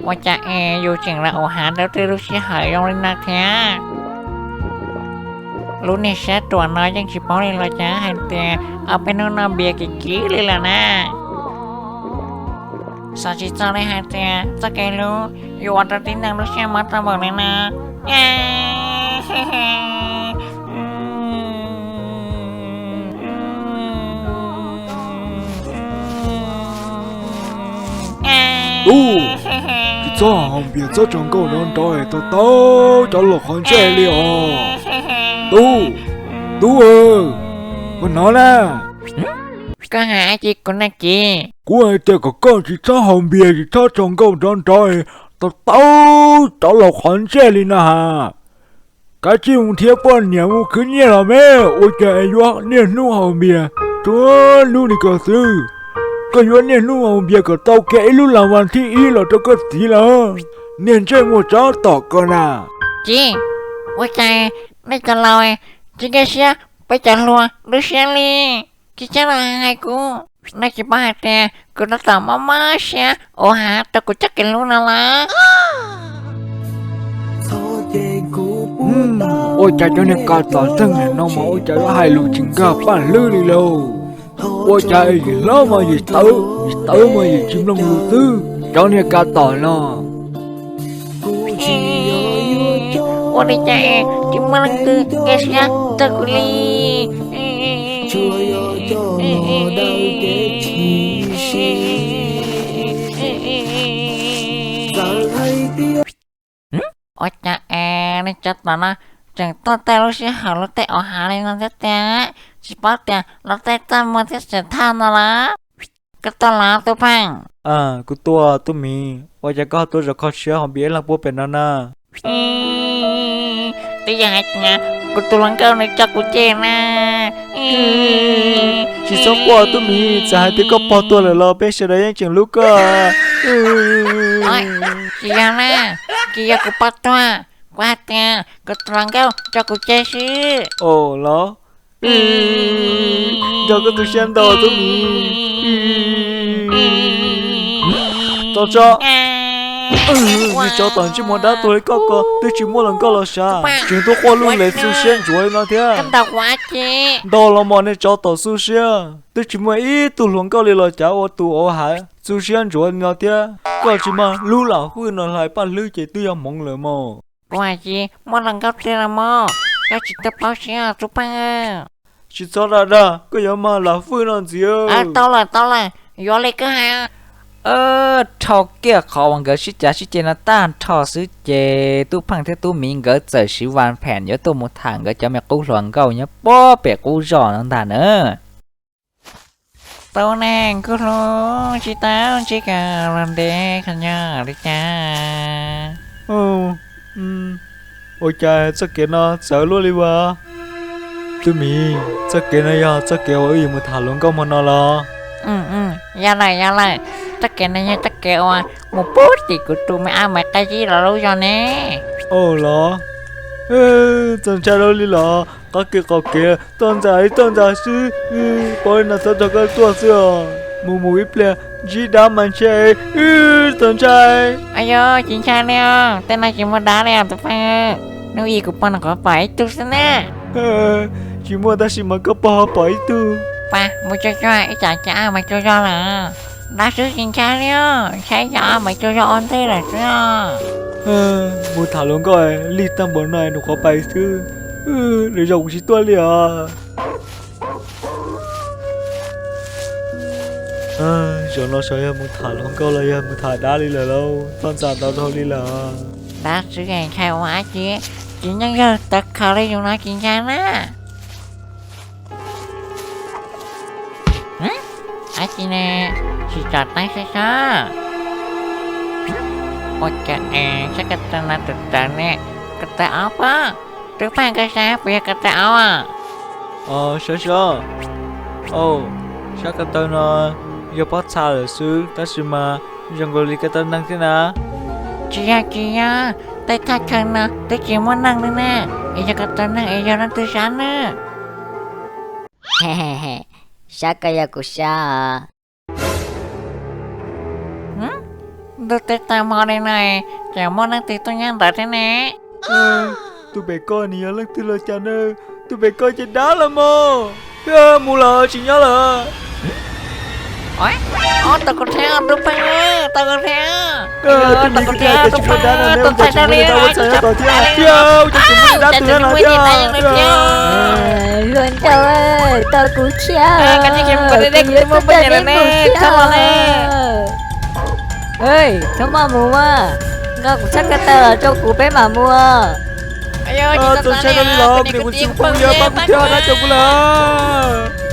Ua cas es yus tseem los ua hav rau tej lub sij hawm zoo li no thiab? Lub niag sab ruam no yeej tsis paub li los cas hais tias ob peb hnub no npias kim kim li lawm na. Xav tsis txog li hais tias txoj kev hlub yuav ua rau tib neeg lub siab mob tau npaum li no. Tub, tsis txhob haus npias txhob tsaus nkauj nrov nrov es tau tau cov laus qhov ntsej li os. Tub, tub, koj hnov na. Koj hais dab tsi kuv na Kiv? Kuv hais tias kom koj tsis txhob haus npias tsis txhob tsaus nkauj nrov nrov es tau tau cov laus qhov ntsej li no ha. Kav tsij mus nrhiav poj niam mus khwv nyiaj los me, ua cas es yuav niaj hnub haus npias tsuav hnub li ko xwb. Koj yuav niaj hnub haus npias kom tau kiag ib lub las vas thib ib los rau koj txiv lawm, niag ntsej muag tsov tom koj na. Txiv, ua cas nej cov laus tsis nkag siab peb cov hluas lub siab li? Tsis txhob los hais kuv, nej tsis paub hais tias kuv tab tom mob mob siab ua hav rau kuv txoj kev hlub no los? Ua cas cov niag kav tom txeeg no mas ua cas yuav hais lus tsis nkag paj hlwb li lauj? Ua cas yim hlob mas yim tawv, yim tawv mas yim tsis mloog lus xwb, cov niag kav tom no. Ua li cas tsis muaj leej twg nkag siab txog kuv li? Ua cas es nej cov tom no tseem tuaj tej lub sij hawm luag tej ua hav li no thiab tiag, tsis paub tias luag tej txaj muag thiab xeem thaj no los? Koj tuaj los tub Pheej? Kuv tuaj tub Miv, ua cas koj ho tuaj zaum kho siab haus npias ib leeg puag pem no na? Twb yog hais tias kuv tus hluas nkauj nws tso kuv tseg na. Tsis txhob quaj tub Miv, txawm hais tias koj pog tuag lawm los peb sawv daws yeej tseem hlub koj. Tsis yog na, tsis yog kuv pog tuag, kuv hais tias kuv tus hluas nkauj tso kuv tseg xwb. Os los, nrog koj tu siab ntau tub Miv. Tso tso, niag tsov tom ntsej muag dab tuag li koj ko twb tsis muaj hluas nkauj los sav, tseem tuaj quaj lwj lees xu siab ntsuav li no thiab. Ntau los mas niag tsov tom xu siab, twb tsis muaj ib tug hluas nkauj li los cas ua tus ua hav xu siab ntsuav li no thiab. Koj tsis mag lub lam hwj no hlais paj hlwb ces twb yog hmoov lawm mog. Kuv hais tsis muaj hluas nkauj tiag los mas, koj tsis tau paub siab tub Pheej. Tsis txhob dag dag, koj yuav mag lam hwj no ntxiv. Tau lawm tau lawm, yuav li koj hais. Dhau kiag qhov uas nkawd sib cav sib ceg no tag nrho xwb ces tub Pheej thiab tub Miv nkawd txawm siv vas phem yuav tuaj mus tham nkawd cov me qub hluas nkauj nyob puag pem qub zos no ntag na. Tub neeg kuj hlub tsis tau ntsib koj los ntev kho nyob li cas. Ua cas txoj kev no txawv luaj li ua? Tub Miv, txoj kev no yog txoj kev uas wb yuav mus tham hluas nkauj hmo no los? Yog lawm yog lawm, txoj kev no yog txoj kev uas mus puag tim kuv tus me ab Maiv Qab Zib los lub zos ne. Ua los, txaus ntshai luaj li los? Qab kev qaum kev tuaj ntxas ib tuaj ntxas xwb, paub li no txhob nrog koj tuaj xwb os. Mus mus ib pliag ntsib dab mas ntshai, txaus ntshai. Ayo, tsis ntshai li os, tej no tsis muaj dab li os tus Pheej. Hnub ib kuv pom nyuam qhuav pom ib tug xwb na. Tsis muaj tab sis mas koj pom ho pom ib tug. Pab mus cuag cuag ib tsam ces ab Maiv Cuag Zog lawm. Dab xwb tsis ntshai li os, ntshai yog ab Maiv Cuag Zog ua ntej lawm xwb os. Mus tham hluas nkauj lig tag npaum no nyuam qhuav pais xwb, lwm zaus kuv tsis tuaj li os. Zaum no xyov yog mus tham hluas nkauj los yog mus tham dab li lawm lauj, txhob ntxas ntau dhau li lawm. Dab xwb ntshai ua dab tsi, tsis yeej yog tawv khaws li yus no tsis ntshai na. Dab tsi ne, tsis tsom teeb saib saib. Ua cas es sab ko taw no tawv tawv ne, ko taw aub pob? Tub Pheej koj saib puas yog ko taw aub? Os, saib saib. Au, sab ko taw no yog pob txha lawm xwb tab sis mas zoo nkaus li ko taw neeg thiab na. Tsis yog tsis yog, tej thaj chaw no twb tsis muaj neeg li na, es yog ko taw neeg es yog leej twg sab na? Sab ko yog kuv sab os. Ntuj teb tag hmo li no, cas muaj leej twg tuaj nyob ntawd thiab ne? Tus pem ko nws yog leej twg los cas na? Tus pem ko ces dab los mog. Mus lawm, tsis nyob lawm. Tau kuv thiab, ntuj peb, tau kuv thiab. Tus miv kuv thiab, tus peb, tus txhais rau li, ua txhais tom thiab. Ua cas tsis muaj dab twg no thiab? Hluas nraug, tau kuv thiab, kuv yuav tuaj tau neb mus thiab. Txhob maj mus mas, nqa kuv sab ko taw los rau kuv peb mam mus. Txhob saib rau li los, kuv niam kuv txiv kuv yog pab kuv thiab, dab cov kuv lawm.